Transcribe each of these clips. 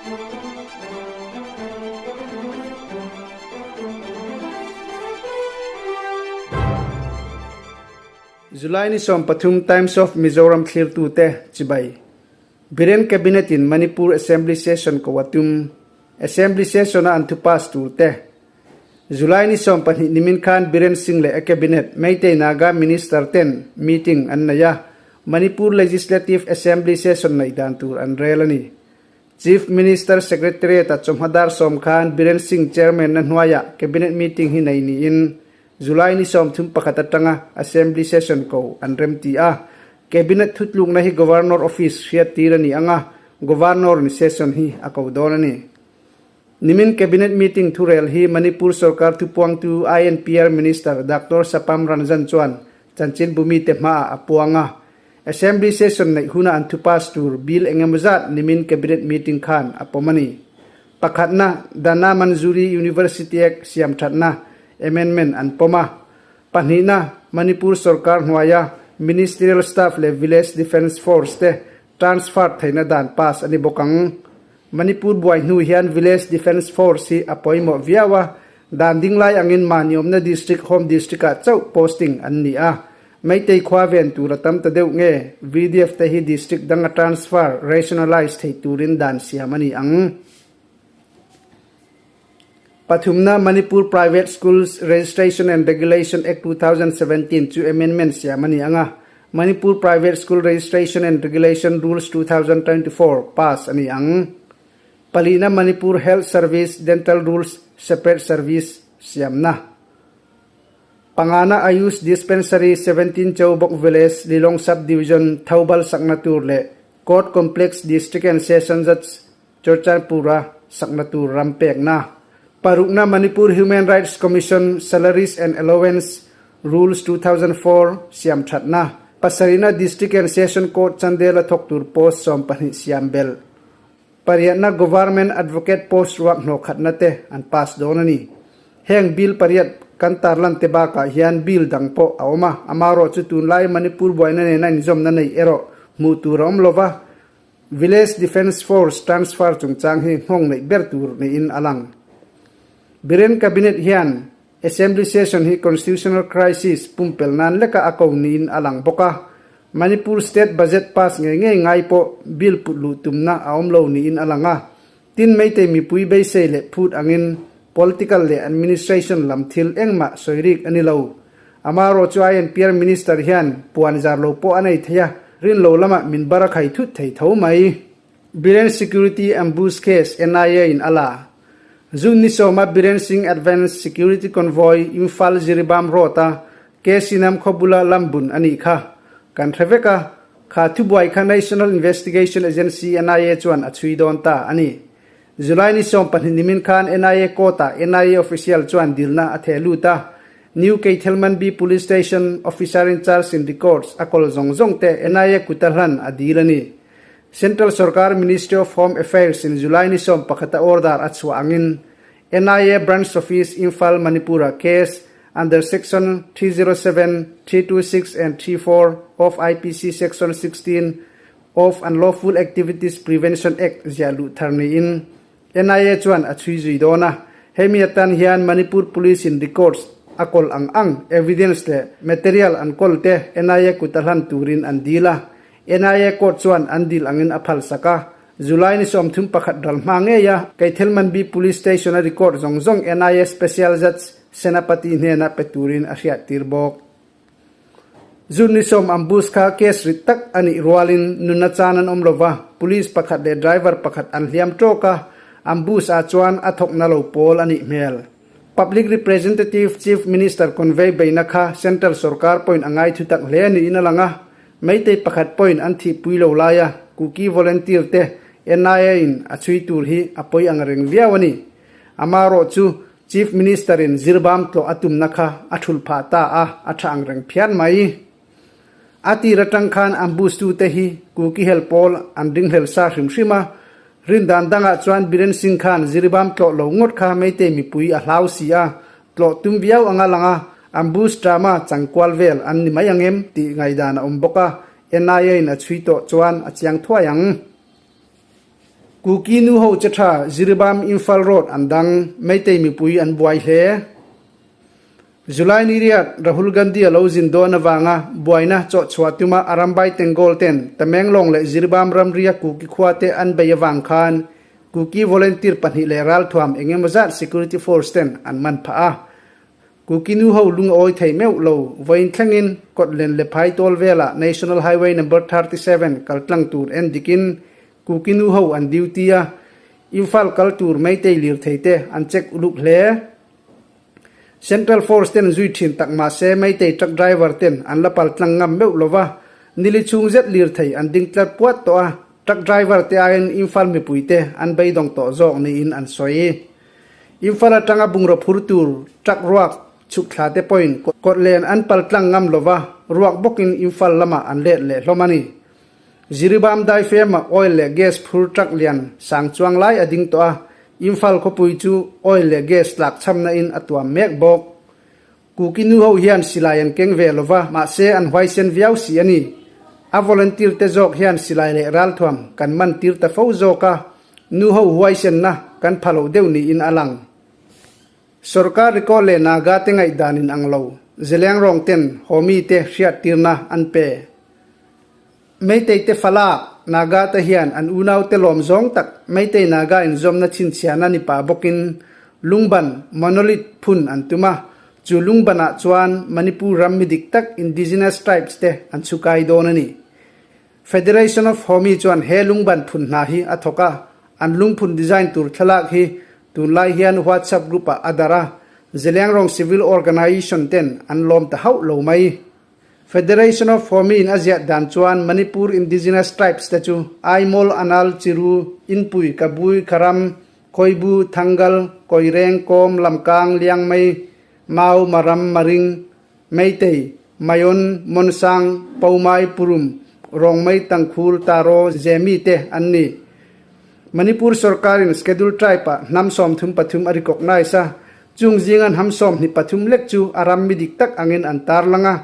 July ni 13 Times of Mizoram thlirtute chibai. Biren Cabinet in Manipur Assembly Session ko atum. Assembly Session a an thu pass tur te. July ni 12 nimin khan Biren Singh leh a Cabinet Meitei Naga Minister ten meeting an nei a, Manipur Legislative Assembly Session neih dan tur an rel a ni. Chief Minister Secretariat-a chawhma dar sawm khan Biren Singh Chairman na hnuaiah Cabinet meeting hi nei niin July ni 31 atanga Assembly Session ko an remti a. Cabinet thutlukna hi Governor Office hriattir a ni ang a, Governor ni Session hi a ko dawn a ni. Nimin Cabinet meeting thurel hi Manipur sorkar thupuangtu INPR Minister Doctor Sapam Ranjan chuan chanchin bumite hmaah a puang a. Assembly session neih huna an thu pass tur bill engemaw zat nimin Cabinet meeting khan a pawm a ni. Pakhatna, Dana Manjuri University Act siam thatna amendment an pawm a. Pahnihna, Manipur sorkar hnuaia Ministerial Staff leh Village Defence Force te transfer theihna dan pass a ni bawk ang. Manipur buai hnu hian Village Defence Force hi a pawimawh viau a, dan dinglai angin mahni awmna district home district-ah chauh posting an ni a. Meitei khua ven tur a tam ta deuh nge VDF te hi district danga transfer, rationalise thei turin dan siam a ni ang. Pathumna Manipur Private Schools Registration and Regulation Act 2017 chu amendment siam a ni ang a, Manipur Private School Registration and Regulation Rules 2024 pass a ni ang. Palina Manipur Health Service Dental Rules Separate Service siamna. Pangana Ayush Dispensary 17 Chowbok Village, Lilong Sub-Division, Thoubal sakna tur leh Court Complex District and Session Judge Churachandpur-a sakna tur ram pekna. Parukna Manipur Human Rights Commission Salaries and Allowance Rules 2004 siam thatna. Pasarihna District and Session Court Chandel-a thawk tur post 12 siam belh. Pariatna Government Advocate post ruak hnawh khatna te an pass dawn a ni. Heng bill pariat kan tarlan te bakah hian bill dang pawh a awm a, amaherawh chu tunlai Manipur buaina nena inzawmna neih erawh hmuh tur a awm lova, Village Defence Force transfer chungchang hi nghawng neih ber tur niin a lang. Biren Cabinet hian Assembly Session hi Constitutional Crisis pumpel nan leka a ko niin a lang bawk a, Manipur State Budget pass ngei ngei ngai pawh bill put luh tumna a awm lo niin a lang a. Tin Meitei mipui beisei leh phut angin political leh administration lam thil engmah sawi rik a ni lo. Amaherawh chu INPR Minister hian puan zar lo pawh a nei thei a, rin lo lamah min bar a khai thut thei tho mai. Biren Security Ambush Case NIA in a la. June ni sawma Biren Singh Advance Security Convoy Imphal Jiribam Road a Kesinam khaw bula lambun a nih kha kan hre vek a, kha thubuai kha National Investigation Agency, NIA, chuan a chhui dawn ta a ni. July ni 12 nimin khan NIA court-ah NIA official chuan dilna a theh lut a, New Keithelmanbi Police Station officer in charge in records a kawl zawng zawng te NIA kuta hlan a dil a ni. Central sorkar Ministry of Home Affairs in July ni 11 a order a chhuah angin NIA Branch Office Imphal Manipur-ah case under Section 307, 326 and 34 of IPC Section 16 of Unlawful Activities Prevention Act ziah luh thar niin NIA chuan a chhui zui dawn a. Hemi atan hian Manipur Police in records a kawl ang ang evidence leh material an kawl te NIA kut a hlan turin an dil a. NIA court chuan an dil angin a phalsak a. July ni 31 ral hma ngei a, Keithelmanbi Police Station a record zawng zawng NIA Special Judge Senapati hnena pe turin a hriattir bawk. June ni sawm ambush kha case rit tak a nih rualin nunna chan an awm lova, police pakhat leh driver pakhat an hliam tawk a, ambush ah chuan a thawk na lo pawl a nih hmel. Public Representative Chief Minister convey beihna kha Central sorkar pawhin a ngai thu tak hle niin a lang a, Meitei pakhat pawhin an thihpui lo laia Kuki volunteer te NIA in a chhui tur hi a pawi ang reng viau a ni. Amaherawh chu Chief Minister in zirbam tlawh a tumna kha a thul phah ta a, a tha ang reng phian mai. A tir atang khan ambush tu te hi Kuki hel pawl an ringhlel sa hrim hrim a, rindan dangah chuan Biren Singh khan ziribam tlawh lo ngawt kha Meitei mipui a hlau si a, tlawh tum viau anga lang a, ambush drama changkual vel an ni mai ang em tih ngaihdan a awm bawk a, NIA in a chhui tawh chuan a chiang thuai ang. Kuki nu ho che tha Jiribam Imphal Road an dang, Meitei mipui an buai hle. July ni riat Rahul Gandhi a lo zin dawn avanga buaina chawhchhuah tuma Arambai Tengol ten Tamenglong leh Jiribam ramria Kuki khua te an bei avang khan Kuki volunteer pahnih leh ralthuam engemaw zat security force ten an man phah a. Kuki nu ho lung a awi thei meuh lo. Vawiin thlengin Kawtlen leh Phaitawl velah National Highway Number 37 kaltlang tur en dikin Kuki nu ho an duty a, Imphal kal tur Meitei lirthei te an check uluk hle. Central Force ten zui thin tak mah se Meitei truck driver ten an la pal tlang ngam meuh lo va, nili chhung zet lirthei an ding tlar puat tawh a, truck driver te aiin Imphal mipui te an beidawng tawh zawk niin an sawi. Imphal atanga bungraw phur tur truck ruak chhuk thla te pawhin kawtlen an pal tlang ngam lo va, ruak bawkin Imphal lamah an let leh hlawm a ni. Jiribam daifema oil leh gas phur truck lian sang chuang lai a ding tawh a, Imphal khawpui chu oil leh gas tlak chhamna in a tuam mek bawk. Kuki nu ho hian silai an keng ve lova, mahse an huaisen viau si a ni. A volunteer te zawk hian silai leh ralthuam kan man tir ta fo zawk a, nu ho huaisenna kan pha loh deuh niin a lang. Sorkar record leh Naga te ngaihdan in ang lo, Zeliangrong ten Homi te hriattirna an pe. Meitei te falak, Naga te hian an unau te lawm zawng tak Meitei Naga inzawmna chhinchhiahna ni pah bawkin lungban, monolith, phun an tum a, chu lungbanah chuan Manipur ram mi dik tak indigenous tribes te an chhukai dawn a ni. Federation of Homi chuan he lungban phun hna hi a thawk a, an lungphun design tur thlalak hi tunlai hian WhatsApp group ah a darh a, Zeliangrong Civil Organization ten an lawm ta hauh lo mai. Federation of Homi in a ziah dan chuan Manipur Indigenous Tribes te chu Aimol, Anal, Chiru, Inpui, Kabui, Kharam, Khoibu, Thangal, Koireng, Kawm, Lamkang, Liangmei, Mau, Maram, Maring, Meitei, Mayon, Monsang, Poumai, Purum, Rongmei, Tangkhul, Taro, Zemi te an ni. Manipur sorkarin Schedule Tribe ah hnam 33 a recognise a, Chung zinga hnam 23 lek chu a ram mi dik tak angin an tarlang a,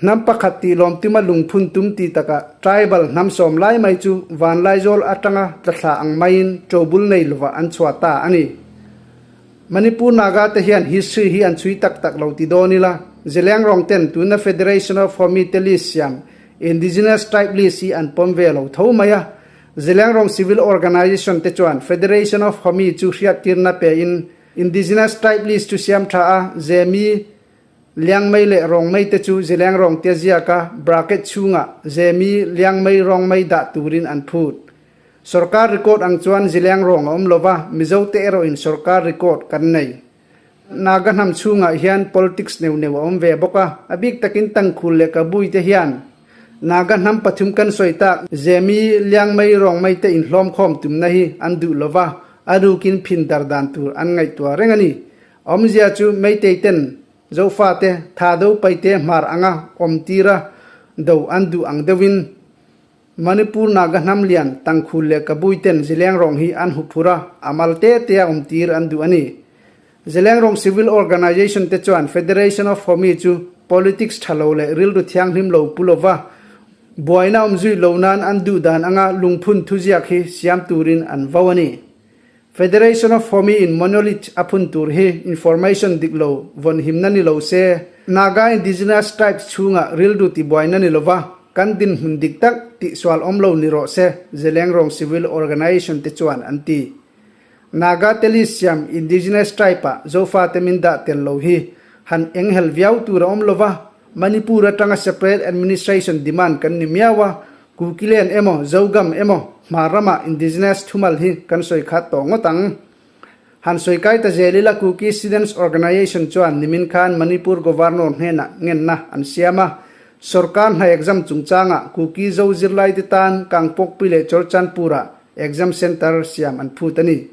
hnam pakhat tih lawm tuma lungphun tum ti takah tribal hnam sawm lai mai chu Vanlaizawl atanga tlathla ang maiin ṭobul nei lovah an chhuah ta a ni. Manipur Naga te hian history hi an chhui tak tak lo ti dawn ila, Zeliangrong ten tuna Federation of Homi te list siam Indigenous Tribe List hi an pawm ve lo tho mai a, Zeliangrong Civil Organization te chuan Federation of Homi chu hriattirna pein Indigenous Tribe List chu siam tha a, Zemi, Liangmei leh Rongmei te chu Zilengrong tia ziak a, bracket chhungah Zemi, Liangmei, Rongmei dah turin an phut. Sorkar record ang chuan Zilengrong a awm lova, Mizo te erawhin sorkar record kan nei. Naga hnam chhungah hian politics neuh neuh a awm ve bawk a, a bik takin Tangkhul leh Kabui te hian Naga hnam pathum kan sawi tak, Zemi, Liangmei, Rongmei te inhlawmkhawm tumna hi an duh lova, a rukin phin dar dan tur an ngaihtuah reng a ni. Awmzia chu Meitei ten Zofa te tha do paite hmar anga awm tira do an duh ang deuhin Manipur Naga hnam lian Tangkhul leh Kabui ten Zilengrong hi an huphur a, a mal te tea awm tir an duh a ni. Zelengrong Civil Organization te chuan Federation of Homi chu politics tha lo leh rilru thianghlim lo pu lova buaina awm zui lo nan an duh dan anga lungphun thuziak hi siam turin an vo a ni. Federation of Homi in monolith a phun tur hi information dik lo vawnhimna ni lo se, Naga Indigenous Tribes chhunga rilru tibuaina ni lova kan dinhmun dik tak tihsual awm lo ni rawh se, Zelengrong Civil Organization te chuan an ti. Naga Telisiam Indigenous Tribe ah Zofate min dah tel lo hi han enghel viau tur a awm lova, Manipur atanga separate administration demand kan ni miau a, Kukilen emaw Zogam emaw hmar ramah Indigenous thumal hi kan sawi khat tawh ngawt ang. Han sawi kai ta zel ila Kuki Students Organization chuan nimin khan Manipur Governor hnenah ngenna an siam a, sorkar hna exam chungchangah Kuki Zo zirlaite tan Kangpokpi leh Churchandpur-ah Exam Centre siam an phut a ni.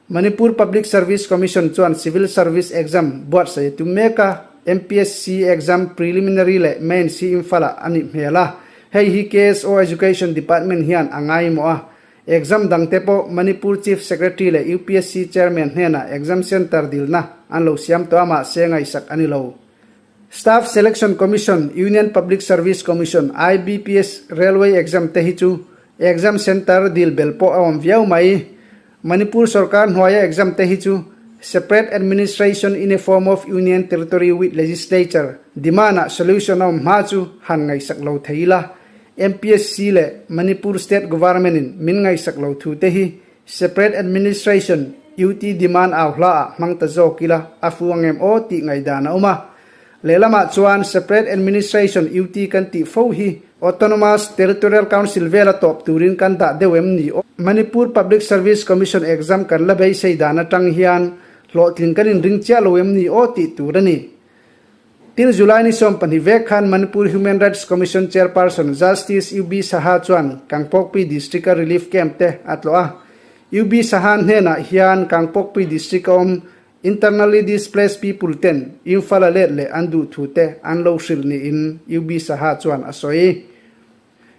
Manipur Public Service Commission chuan Civil Service Exam buatsaih a tum mek a, MPSC Exam Preliminary leh Mains hi Imphal-ah a nih hmel a, hei hi KSO Education Department hian a ngaimawh a. Exam dangte pawh Manipur Chief Secretary leh UPSC Chairman hnenah Exam Centre dilna an lo siam tawh a mahse ngaihsak a ni lo. Staff Selection Commission, Union Public Service Commission, IBPS, Railway Exam te hi chu Exam centre dil bel pawh a awm viau mai. Manipur sorkar hnuaia exam te hi chu Separate Administration in a form of Union Territory with Legislature demand-ah solution a awm hma chu han ngaihsak lo thei ila. MPSC leh Manipur State Government-in min ngaihsak lo thu te hi Separate Administration, UT demand au hlaah hmang ta zawk ila a fu ang em aw tih ngaihdan a awm a. Lehlamah chuan Separate Administration, UT kan tih fo hi Autonomous Territorial Council vela tawp turin kan dah deuh em ni aw? Manipur Public Service Commission exam kan la beisei dan atang hian hlawhtling kan inring chiah lo em ni aw tih tur a ni. Tin July ni 12 vek khan Manipur Human Rights Commission Chairperson Justice UB Saha chuan Kangpokpi District-a Relief Camp te a tlawh a. UB Saha hnenah hian Kangpokpi District-a awm Internally Displaced People ten Imphal a let leh an duh thu te an lo hrilh niin UB Saha chuan a sawi.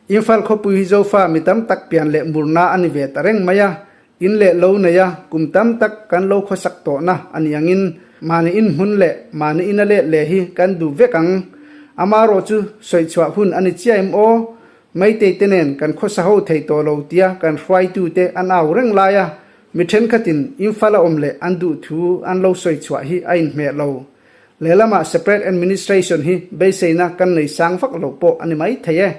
Imphal khawpui hi Zofa mi tam tak pian leh murna a ni ve ta reng mai a, in leh lo nei a, kum tam tak kan lo khawsak tawhna a ni angin mahni inhmun leh mahni ina let leh hi kan duh vek ang. Amarawh chu sawichhuah hun a ni chiah em aw? Meitei te nen kan khawsa ho thei tawh lo tia kan hruaitute an au reng lai a, mi thenkhatin Imphal a awm leh an duh thu an lo sawichhuah hi a inhmeh lo. Lehlamah separate administration hi beiseina kan nei sang vak lo pawh a ni mai thei e.